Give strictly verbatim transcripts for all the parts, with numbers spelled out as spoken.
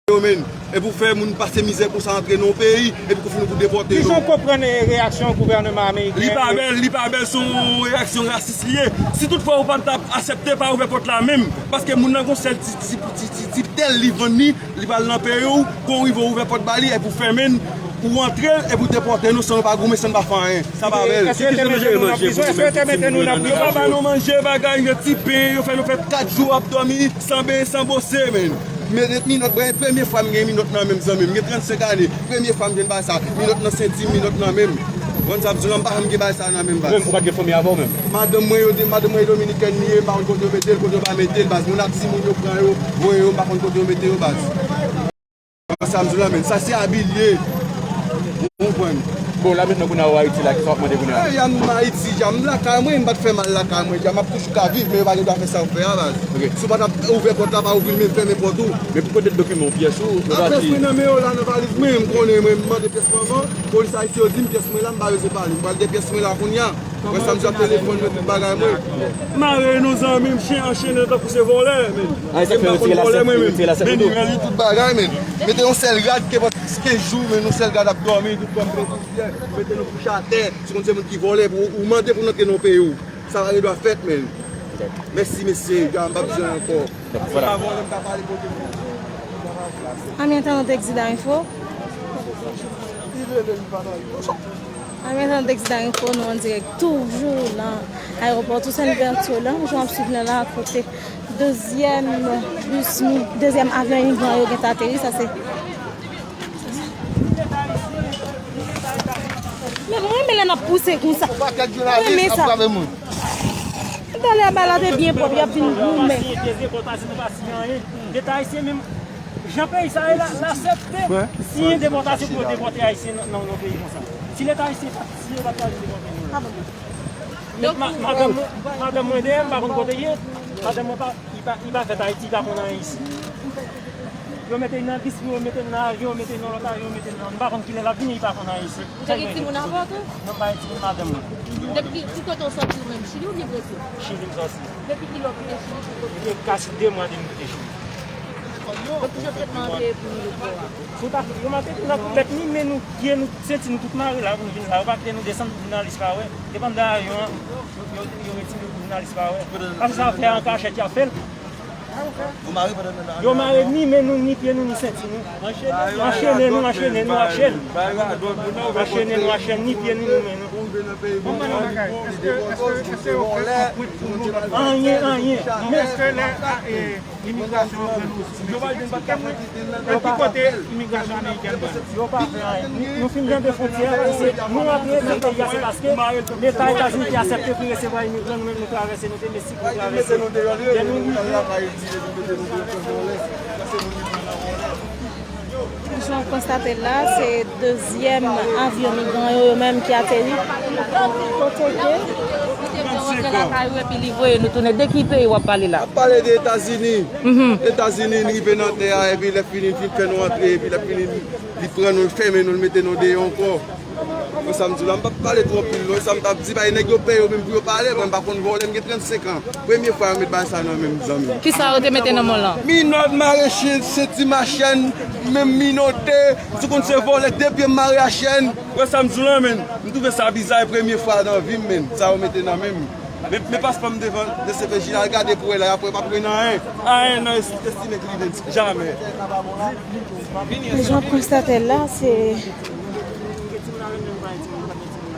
yo, menn. Epi w fè moun pase mizè konsa antre nan yon peyi, epi kou fini pou depòte yo. Kijan w konprann, eh, reyaksyon gouvènman ameriken? Li pa bèl, li pa bèl, se yon reyaksyon rasis li ye. Si toutfwa ou pa t ap aksepte, pa ouvè pòt la menm. Paske moun nan gon sèl ti, ti, ti, ti, ti tèl li vann li, li pral nan peyi w, kou w rive w ouvè pòt ba li, epi w fèmen l, ou antre l, epi w depòte nou san nou pa goumen, san nou pa fè anyen. Sa pa bèl. Èske yo te mete nou nan prizon? Èske yo te mete nou nan prizon? Yo pa ba nou manje, bagay, yo ti pen, yo fè nou fè kat jou ap dòmi, san benyen, san bwose, menn. Men minòt, mwen, premye fwa m gen minòt nan men m, zanmi m. M gen trannsenk ane. Premye fwa m jwenn bagay sa. Minòt nan senti m, minòt nan men m. Konn sa m di w la, m pa janm gen bagay sa nan men m, baz. Menm, ou pa t gen fanmi avè w menm? Madanm mwen, yo te, madanm mwen e dominikèn li ye, m pa konn kote yo mete l, kote yo pa mete l, baz. Moun ak timoun yo pran yo, voye yo, m pa konn kote yo mete yo, baz. Sa m di w la, menn, sa se abi l ye. Ou konprann? Bon, la mentnan kounye a ou Ayiti la, kisa w ap mande kounye a? Eh, ya m Ayiti, ya m lakay mwen, m pa t fè mal lakay mwen, ya m ap toujou ka viv, men yo pa gen dwa fè sa yo fè a, baz. Ok. Si w pa t ap ouvè pòt la, pa ouvri l, men fèmen pòt ou. Men pou kote dokiman w, pyès ou, nou pa di. Pyès mwen nan men yo la, nan valiz mwen, m konnen mwen, m mande pyès mwen anvan, polis ayisyen yo di m pyès mwen la, m pa bezwen pale, m pral gen pyès mwen la kounye a. Mwen sa m di ap telefòn mwen, tout bagay mwen. Mare nou zanmi m, chen anchene tankou se vòlè, men. An, e sa k fè yo tire lasèt, yo tire lasèt sou do. Men li tout bagay, men. Mete yon sèl rad, kenpòt kenz jou, men yon sèl rad ap dòmi, tout kò m ple pousyè. Mete nou kouche atè, si konn se moun ki vòlè, pou ou mande pou n antre nan peyi w. Sa pa gen dwa fèt, men. Mèsi, mesye, gade, m p ap di anyen ankò. Donk, vwala. Ami entènant Exida Info. Ami entènant Exida Info, nou an dirèk toujou nan ayewopò Toussaint Louverture la. Jan w ap swiv la, la, kote dezyèm bis, dezyèm avyon imigran yo gentan ateri, sa se Men mwen renmen lè n ap pouse konsa. Mwen renmen sa. Talè a bagay la te byen pwòp, y ap vin goumen. Depòtasyon, nou pa siyen anyen. Leta ayisyen menm, jan peyi sa ye la, l aksepte siyen depòtasyon pou yo depòte ayisyen nan, nan, nan peyi konsa. Si leta ayisyen pa t siyen, yo pa t ka vin depòte nou. Donk, ma-, madanm mwen, madanm mwen dèyè m, m pa konn kote l ye. Madanm mwen pa, li pa, li pa fèt Ayiti, li pa konn anyen isi. Yo mete l nan bis pou yo mete l nan avyon, yo mete l nan lòt avyon, yo mete l nan, m pa konn kilè l ap vini, li pa konn anyen isi. Ou te gen timoun avè w tou? Non, m pa gen timoun, madanm mwen. Depi ki, ki kote w sòti ou menm, Chili oubyen Brezil? Chili m sòti. Depi kilè w kite Chili pou kote? Depi kase de mwa depi m kite Chili. Donk, kijan tretman an te ye pou nou lòt bò a? Sou ta, yo mate nou nan tout bèt, ni men nou, pye nou, senti nou tout mare la pou nou vin la. Yo pa kite nou desann pou jounalis pa wè. Depi anndan avyon an, yo, yo, yo retire pou jounalis pa wè. Paske sa fè an kachèt y ap fè l. Yo mare ni men nou, ni pye nou, ni senti nou. Anchene nou, anchene nou ak chèn. Anchene nou ak chèn, ni pye nou, ni men nou. Anyen, anyen. Men Imigrasyon an pran nou sou mesye. Nan ki kote imigrasyon amerikèn pran nou? Yo pa fè anyen. Nou, nou fin blende fwontyè a, paske nou antre nan peyi a, se paske Leta Etazini ki aksepte pou resevwa imigran, nou menm nou travèse, nou te Meksik, nou travèse. Lè nou rive, Jan w konstate la, se dezyèm avyon migran yo, yo menm ki ateri. Kote ke? Li te fè w rantre lakay ou epi li voye nou tounen. De ki peyi w ap pale la? M ap pale de Etazini. Etazini, n rive nan tè a, epi lè fini, l fin fè nou antre, epi lè fini, li pran nou, l fèmen nou, l mete nou deyò ankò. Konsa m di w la, m p ap pale twò anpil non, e sa m t ap di, bay nèg yo pè yo menm pou yo pale, mwen m pa konn vòlè, m gen trannsenk an. Premye fwa yo met bagay sa nan men m, zanmi. Kisa yo te mete nan men w lan? Minòt, mare chen, senti m a chèn, men m minote, si w konn se vòlè, de pye m mare a chèn. Wè sa m di w la, menn, m twouve sa biza, e premye fwa nan vi m, menn, sa yo mete nan men m. Men, men paspò m devan D C P J la, al gade pou wè la, y ap wè, p ap wè nan anyen. Anyen nan es-, estime ki rive jamè. Jan w konstate l la, se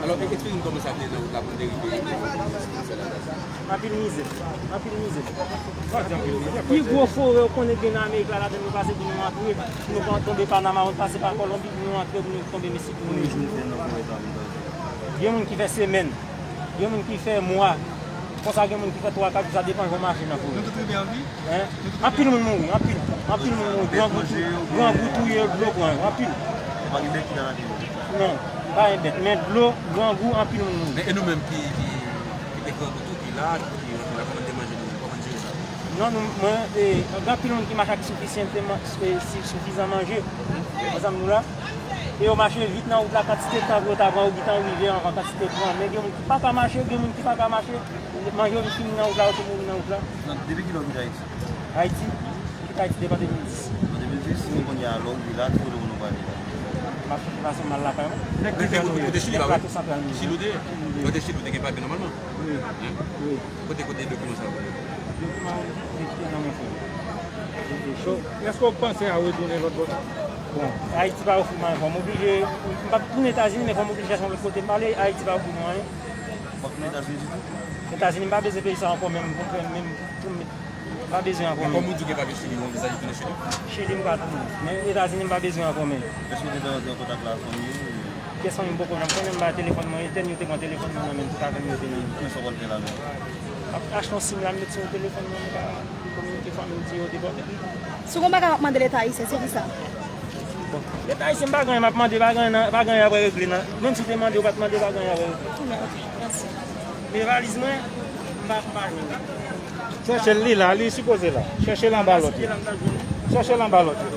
Alò, e, eksplike n kòman sa te ye nan wout la pou n te rive nan sèl la sa. Anpil mizè, anpil mizè. Pi gwo forè w konnen gen nan Amerik la, ladan l nou pase pou nou antre, pou nou pa tonbe Panama, nou pase pa Kolonbi, pou nou antre, pou nou tonbe Meksik, pou nou. Konbyen jou n fè nan forè sa, menm? Gen moun ki fè semèn, gen moun ki fè mwa, konsa gen moun ki fè twa, kat jou, sa depann jan w mache nan forè. Nou tout rive an vi? Hein? Anpil moun mouri, anpil. Anpil moun mouri. Grangou tou-, grangou touye, dlo pran yo, anpil. Pa gen bèt ki nan lari? Non, pa gen bèt. Men dlo, grangou, anpil moun mouri. Men e nou menm ki, ki, ki te grangou tou, ki la, ki rantre la, kòman n te manje nou, kòman n jere sa? Non, nou, mwen, e, gen anpil moun ki mache ak sifisyan, e, si-, sifizan manje. Ansanm nou la. E yo mache vit nan wout la, kantite tan pou yo ta pran, yo gentan rive anvan kantite tan. Men gen moun ki pa ka mache, gen moun ki pa ka mache. Manje yo vin fini nan wout la, yo tou mouri nan wout la. Nan, depi kilè w kite Ayiti? Ayiti? M kite Ayiti depi an de mil dis. An de mil dis? Ou konn kounye Alò, wi, la, tou moun ou pale la. M ap chèche fason m al lakay mwen. Nèg ki kote, kote Chili, pa vre? Chili ou te ye? Kote Chili, ou te gen papye nòmalman? Wi. Hein? Wi. Kote, kote dokiman sa yo? Dokiman yo, se ki nan men frè. Èske w panse a retounen lòt bò? Bon, Ayiti pa ofri mwayen, fò m oblije, m p ap tounen Etazini, men fò m oblije chèche yon lòt kote m ale, Ayiti pa ofri mwayen. W ap tounen Etazini ditou? Etazini, m pa bezwen peyi sa ankò, menm pou, menm pou m, m pa bezwen ankò. Men kòm ou di w gen papye Chili, ou anvizaje tounen Chili? Chili, m ka tounen. Men Etazini, m pa bezwen ankò, menm. Èske w te fè rantre an kontak la ak fanmi yo? Kèsyon m poko janm konnen, m ba telefòn mwen etèn, yo te pran telefòn mwen nan men m, tout afè m yo te nan men m. Kòman sa w pral fè la menm? M ap achte yon sim la, m met sou telefòn mwen, m ka kominike fanmi m, di yo depòte m. Si w gon bagay w ap mande Leta ayisyen, se kisa? Bon, Leta ayisyen, m pa gen anyen m ap mande, pa gen anyen nan, pa gen anyen y ap regle nan, menm si w te mande, ou pa t mande, pa gen anyen y ap regle. Ok, mèsi. Men valiz mwen, m pa, m pa jwenn li. Chèche l, li la, li sipoze la. Chèche l anba lòt yo. Chèche l anba lòt yo.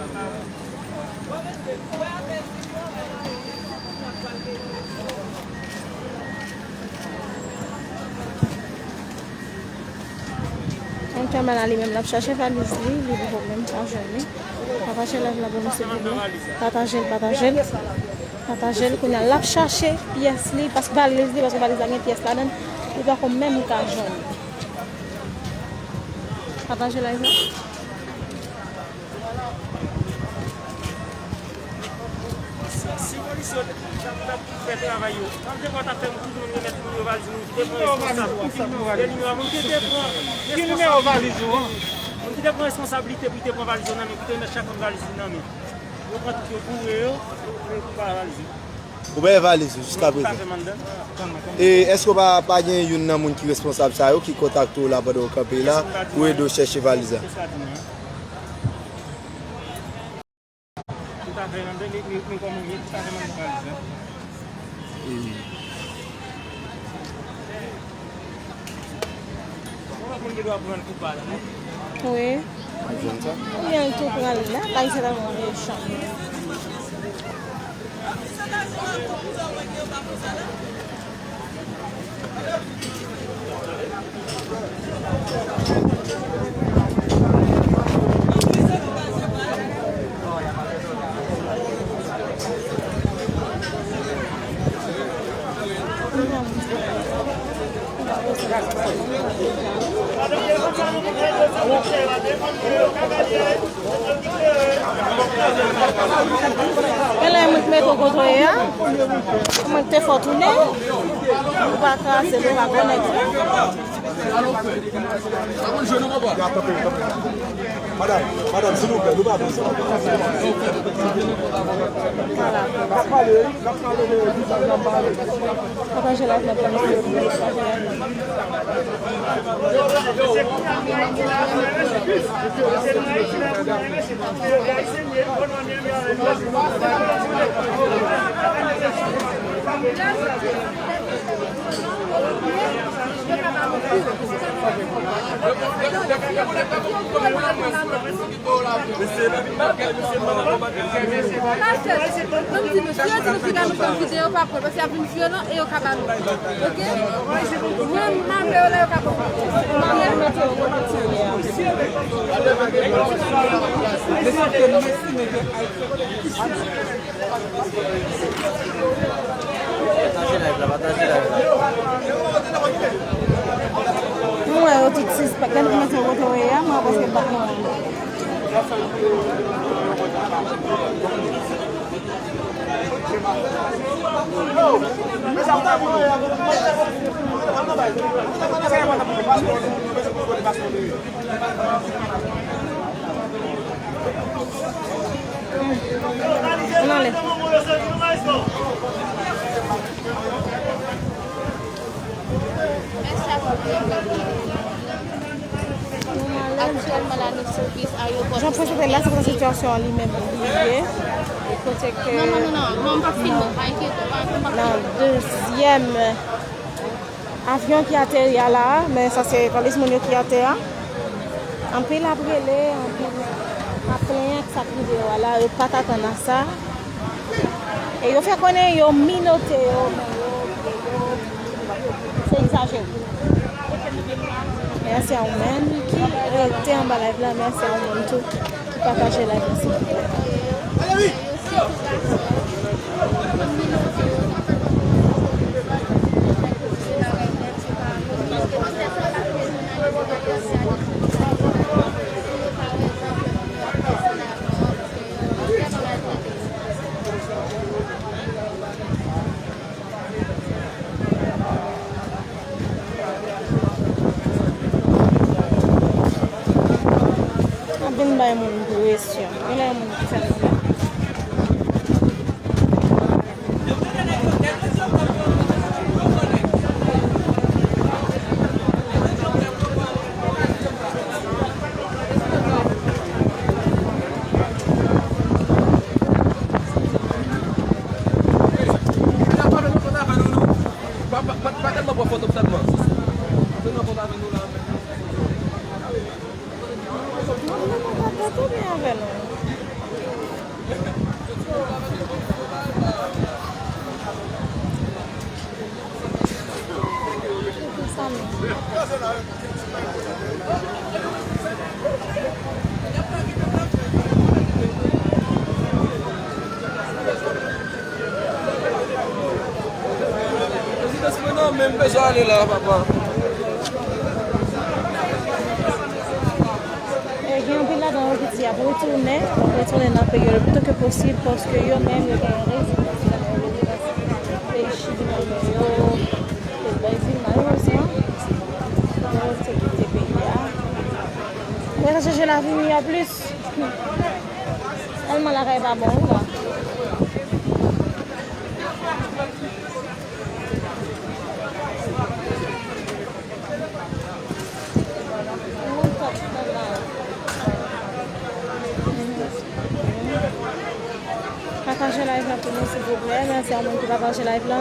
Yon kamera li menm, l ap chache valiz li, li poko menm pa jwenn li. Pataje live la pou nou, silvouplè. Pataje l, pataje l. Pataje l, kounye a, l ap chache pyès li, paske valiz li, paske valiz la gen pyès ladan l, li poko menm ka jwenn li. Pataje live la. Si, si polisye yo te konn sa pou t ap fè travay yo, sa vle di w ap fè tout moun remèt moun yo valiz, moun ki te pran responsab. E li menm, moun ki te pran responsab, moun ki te pran responsablite pou te pran valiz yo nan men, pou te remèt chak moun valiz li nan men. Yo pran tout yo boure yo, yo, yo pa valiz yo. Ou pa gen valiz ou jiskaprezan. E èske w pa, pa gen youn nan moun ki responsab sa yo ki kontakte w la pandan w kanpe la pou ede w chèche valiz la? Wi. Oubyen l tou pran l la, bay se la mwen vye chan. Genlè mwen k mete w kote w ye a, mwen k te fè w tounen, ou pa kraze l, ou pa konnen. Madanm, madanm, silvouplè, nou pa pran sa. N ap pale, n ap pale de vizaj, n ap pale. Pataje live la pou nou. Pastè, ban m di nou, si yo di nou piga nou fè yon videyo, pa pran, paske y ap vin vyolan e yo ka ba nou. Oke? Mwen, m ap vle yo la, yo ka pran. Pataje live la, pataje live la. Mwen wè yo tout sispèk. Gade kòman se wote wè a, mwen wè paske bat mwen. Ann ale. Aktyèlman la, nou sou pis ayewopò. Jan prezante l la, se konsa sitiyasyon an li menm li ye. Kote ke... Non, non, non, non, non, m p ap filme w, pa enkyete w, pa, pa, pa. Nan dezyèm avyon ki ateri a la a, men sa se valiz moun yo ki atè a. Anpil ap rele, anpil ap plenyen ak sa k rive yo a la, yo pa t atann a sa. E yo fè konnen yo minote yo, men yo, yo, se egzajere. Mèsi a ou menm ki rete anba live la, mèsi a ou menm tou ki pataje live la, silvouplè. Moun presyon. Genlè moun ki fè moun. Pa, pa, pa, pa tèlman pran foto sèlman. Fè nan foto avè nou la. Mwen pa tèt ou byen avè nou. Prezidans mwen nan men m, bezwen ale la, papa. E gen anpil ladan yo ki di y ap retounen, retounen nan peyi yo le pito ke posib, paske yo menm yo gen rezidans nan yo, rezidans peyi Chili nan men yo, yo bay vi malerezman, yo te kite peyi a. Mwen chèche lavi miyò plis. Tèlman lakay pa bon wi la. Pataje live la pou nou, silvouplè. Mèsi a moun ki pataje live la.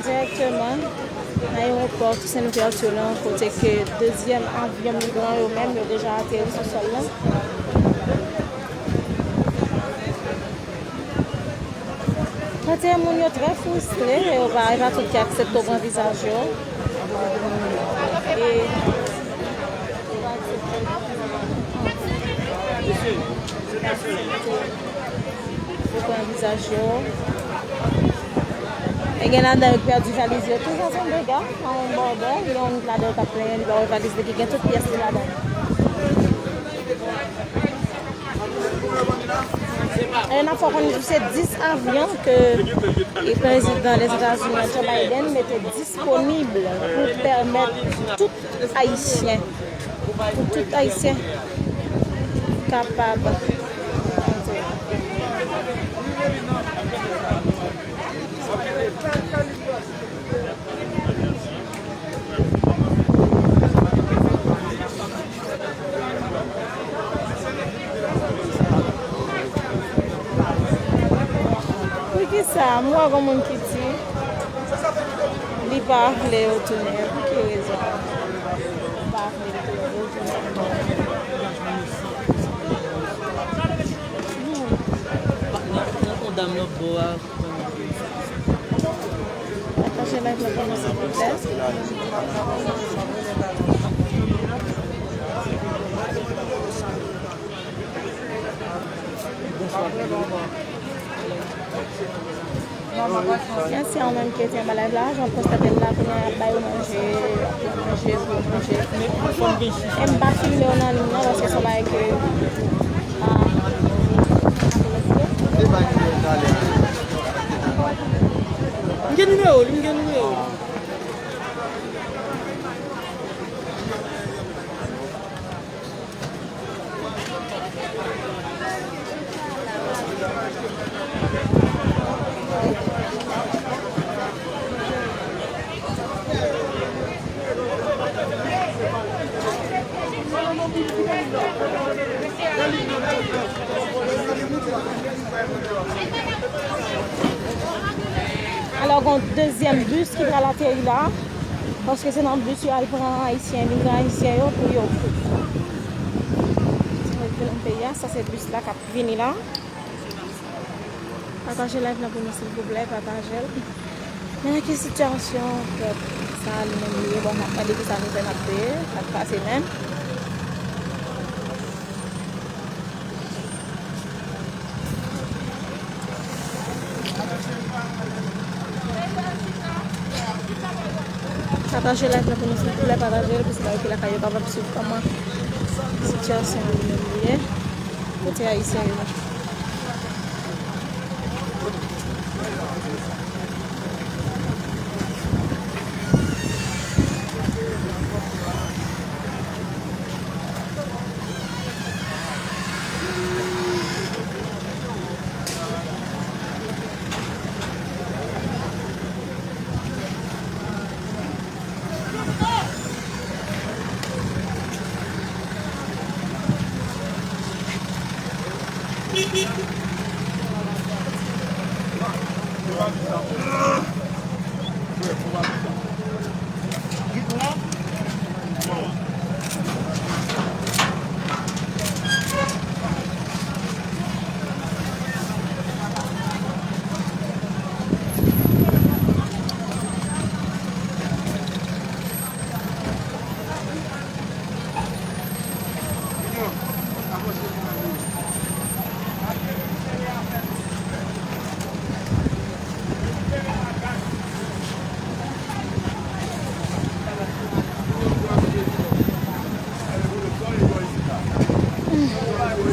Dirèkteman nan ayewopò Toussaint Louverture lan, kote ke dezyèm avyon migran yo menm, yo deja ateri sou sòl la. Kote moun yo trè fristre, yo pa, e pa tout ki aksepte w pran vizaj yo. E, yo pran vizaj yo. E gen ladan yo ki pèdi valiz yo tou, jan se yon dega, nan yon bòdè, gen yon nèg ladan yo k ap plenyen, li pa wè valiz li ki gen tout pyès li ladan. E n ap fè w konnen tou se dis avyon ke, e, prezidan Lèzetazini an, Joe Biden, mete disponib pou pèmèt tout Ayisyen, pou tout Ayisyen kapab. Poukisa? M wè gon moun ki di li pa vle yo tounen. Pou ki rezon? Li pa vle yo tounen. Nan, nan, nan yon dam nan bò a. Pataje live la pou nou, silvouplè. Mèsi a ou menm ki te anba live la. Jan w konstate m la, kounye a y ap ba yo manje, y ap pran manje, pran manje. E m pa filme yo nan liy nan, paske se yon bagay ke, ah, m gen nimewo li, m gen nimewo li. Alò, gon dezyèm bis ki pral ateri la, paske se nan bis yo al pran Ayisyen, imigran ayisyen yo pou yo. Sa se nan peyi a, sa se bis la k ap vini la. Pataje live la pou nou, silvouplè, pataje l. Men nan ki sitiyasyon pèp sa a li menm li ye? Bon, n ap gade kisa nou fè n ap peye, n ap pase menm. Pataje live la pou nou, silvouplè, pataje l pou se pa yo ki lakay yo kapab swiv kòman sitiyasyon an li menm li ye. Kote ayisyen yo?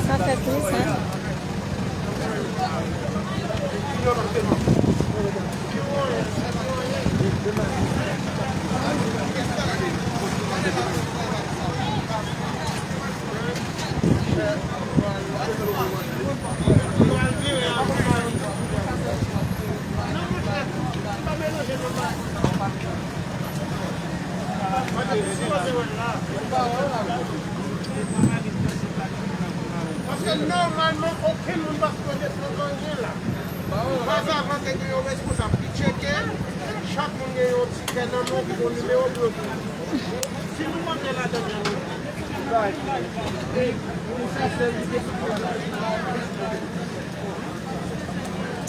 Sa fè plis, en. Paske nòmalman, okenn moun pa sipoze pran anyen la. Pazavan te gen yon responsab ki tcheke, chak moun gen yon tikè nan men w, ki gen yon nimewo pou yo touche. Si nou rantre ladan,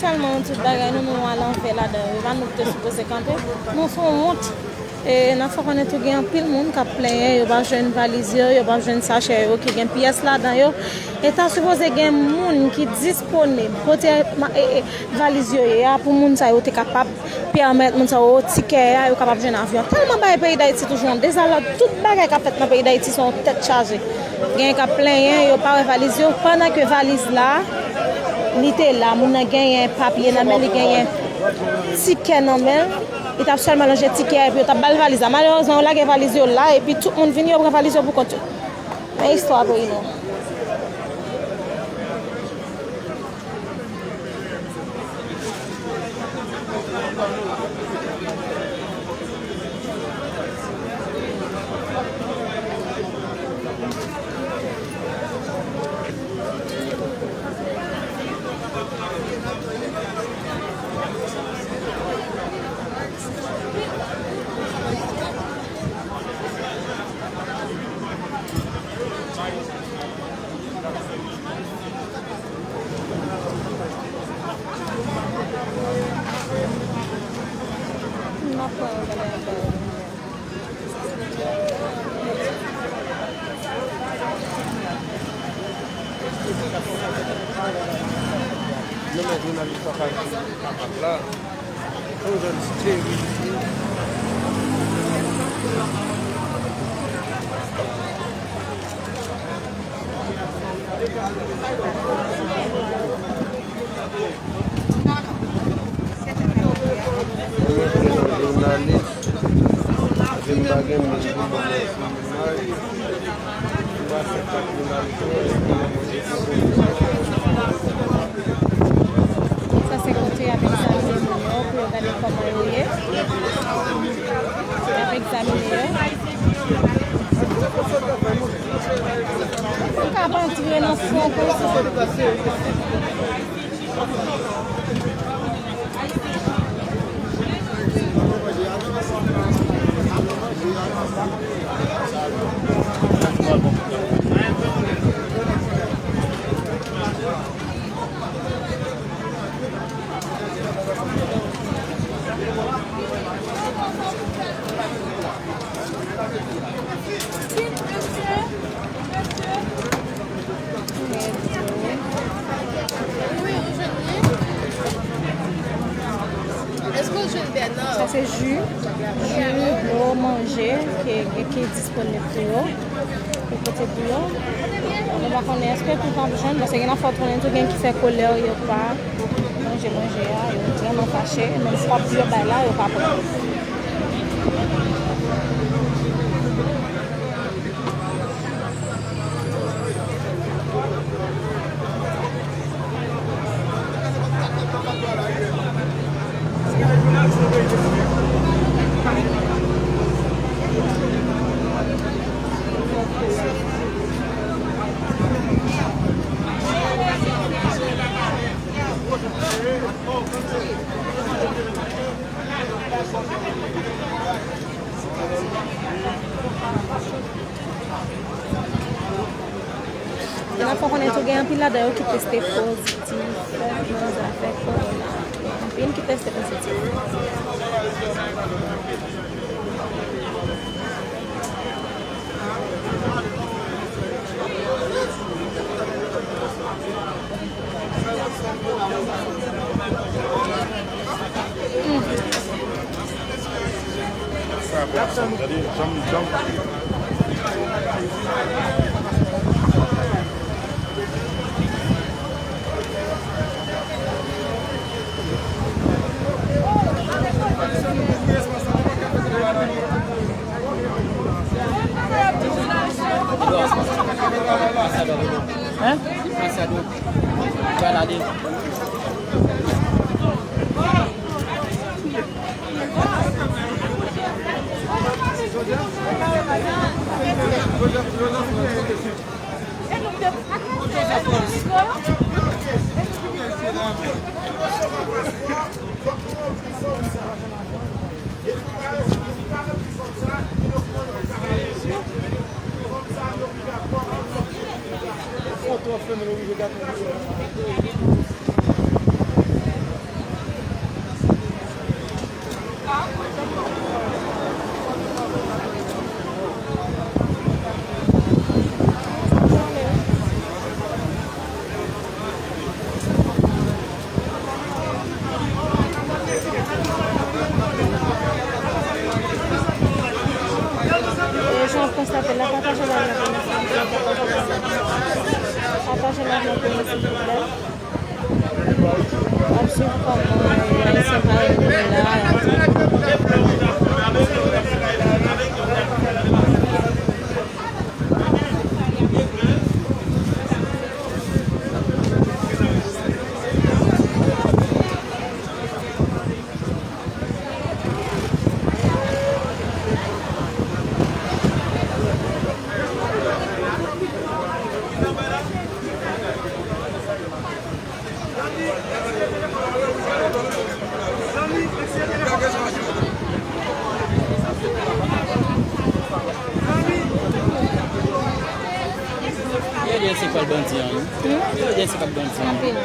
tèlman nou tout bagay nou, nou alanvè ladan yo. E pa nou ki te sipoze kanpe. Nou se yon wont. E n ap fè konnen tou gen anpil moun k ap plenyen, yo pa jwenn valiz yo, yo pa jwenn sachè yo ki gen pyès ladan yo. E ta sipoze gen moun ki disponib kote ma- e- e- valiz yo ye a pou moun sa yo te kapab pèmèt moun sa yo tikè a, yo kapab jwenn avyon. Tèlman bagay peyi Dayiti toujou an dezalòd, tout bagay k ap fèt nan peyi Dayiti se yon tèt chaje. Genyen k ap plenyen, yo pa wè valiz yo, pandan ke valiz la, li te la, moun nan genyen papye nan men, li genyen tikè nan men l, li t ap sèlman lonje tikè a, epi yo t ap ba l valiz la. Malerezman, yo lage valiz yo la, epi tout moun vini, yo pran valiz yo pou kont yo. Men istwa peyi nou. Nou mèt jounalis pa ka kapab la. Yon zòn steril isi. Jounalis, vin pa gen moun pou ban imaj. Sa se kote y ap egzamine moun yo pou yo gade kòman yo ye. Y ap egzamine yo. Ou ka pa antre nan fon konsa. Sa se ji, ji, dlo, manje ki, ki disponib pou yo, pou pote pou yo. Nou pa konnen èske tout ap jwenn, paske gen afè w tounen tou gen ki fè kolè yo pa manje manje a, yo vrèman fache, menm si w ap di yo bay la, yo pa pran. Ladan yo ki teste pozitif nan zafè kowona. Anpil ki teste pozitif. Hein? E jan w konstate la, pataje live la pou nou, pataje live la pou nou, silvouplè. W ap swiv kòman, e, Ayisyen pa yo vini la, y ap Yo di se pa bandi an, wi. Hmm? Yo di se pa bandi an. Anpil.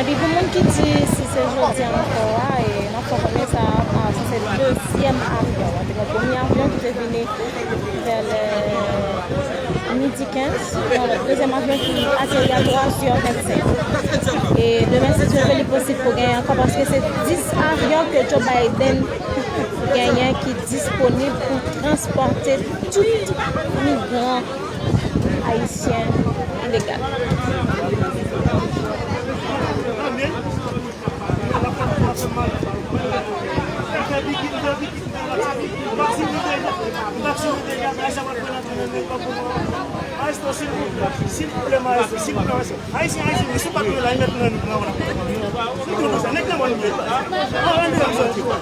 Epi pou moun ki di si se jodi a ankò a, e, n ap fè konnen sa, a, sa se dezyèm avyon. Te gen premye avyon ki te vini vè lè midi kenz, yon lòt dezyèm avyon ki ateri a twa zè vennsenk. E demen, si Dye vle, li posib pou genyen ankò, paske se dis avyon ke Joe Biden genyen ki disponib pou transpòte tout migran ayisyen ilegal. Maestro, silvouplè, silvouplè, maestro, silvouplè, maestro. Ayisyen, Ayisyen, si w pa touye la, li mèt nan, nan, nan, nan, nèg nan mòn li ye. An, an, an, an.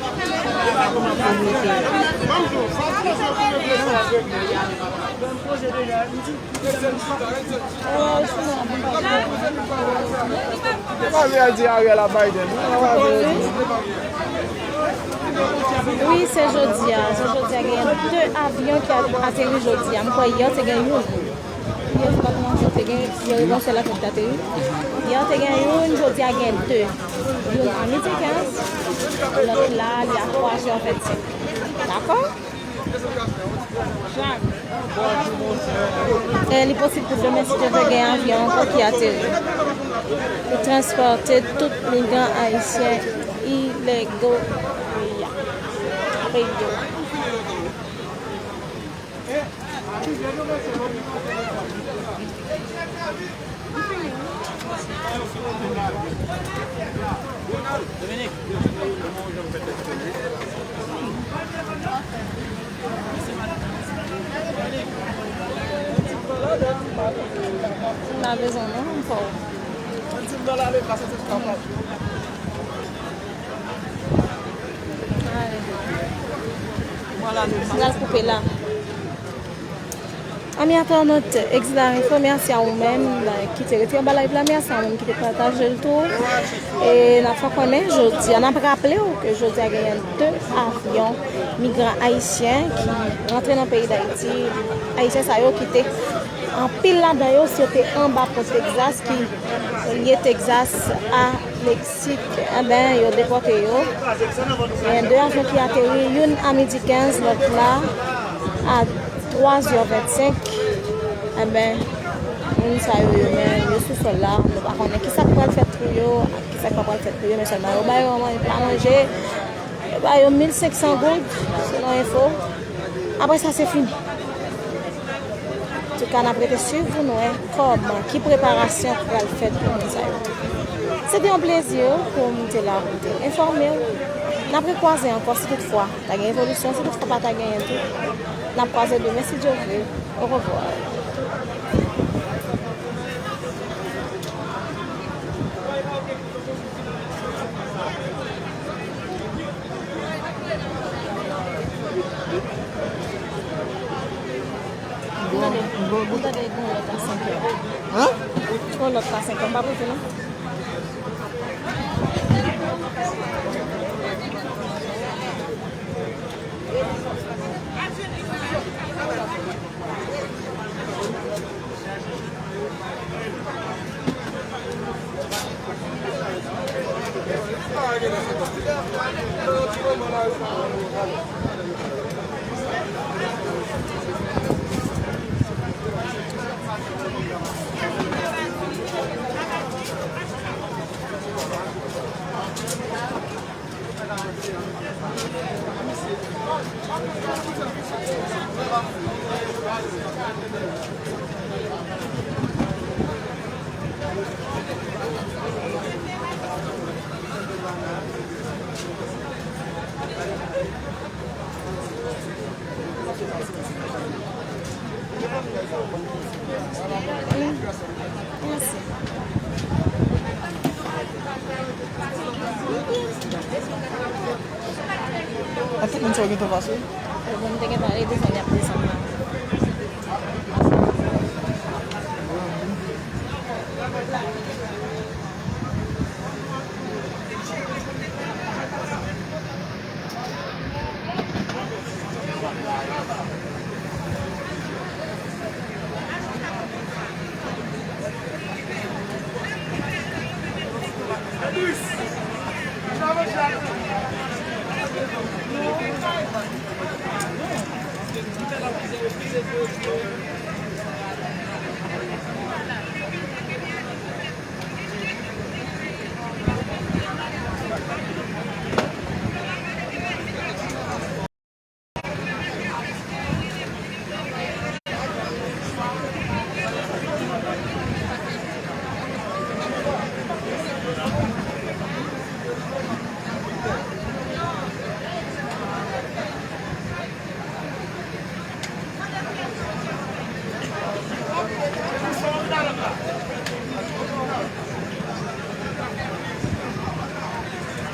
Pale a di Ariel a Biden. Wi, se jodi a. Se jodi a, gen de avyon ki a-, ateri jodi a. M kwè yè te gen youn. Yè, se pa kòmanse, te gen, yè, yon sèl avyon ki t ateri. Yè te gen youn, jodi a gen de. Youn a midi kenz, lòt la, li a twa zè vennsenk. Dakò? E li posib pou demen, si Dye vle, gen avyon ankò ki ateri pou transpòte tout migran ayisyen ilegal peyi a. Peyi yo. M pa bezwen non, m fò. Ale. M pral koupe la. Ami entènot Exila Info, mèsi a ou menm ki te rete anba live la, mèsi a ou menm ki te pataje l tou. E n ap fè konnen jodi a, n ap raple w ke jodi a genyen de avyon migran ayisyen ki rantre nan peyi Dayiti. Ayisyen sa yo ki te, anpil ladan yo, se te anba pon Texas ki lye Texas a Meksik. Enben, yo depòte yo. Gen de avyon ki ateri, youn a midi kenz, lòt la a twa zè vennsenk. Enben, moun sa yo, yo menm, yo sou sòl la. Nou pa konnen ki sa k pral fèt pou yo, ak ki sa k pa pral fèt pou yo, men sèlman yo ba yo pla manje, yo ba yo mil senk san goud, selon enfo. Apre sa, se fini. Antouka, n ap rete swiv pou nou wè kòman, ki preparasyon k pral fèt pou moun sa yo. Se te yon plezi pou m te la pou te enfòme w. N ap rekwaze ankò si toutfwa ta gen evolisyon, si toutfwa pa ta genyen tou. N ap kwaze demen si Dye vle. Orevwa. Ou tande, ou tande gon lòt la senkè. Hein? Gon lòt la senkè, m pa poze non. Ak tout moun sa yo gentan pase? Bon, m te gentan rele desann, y ap desann la.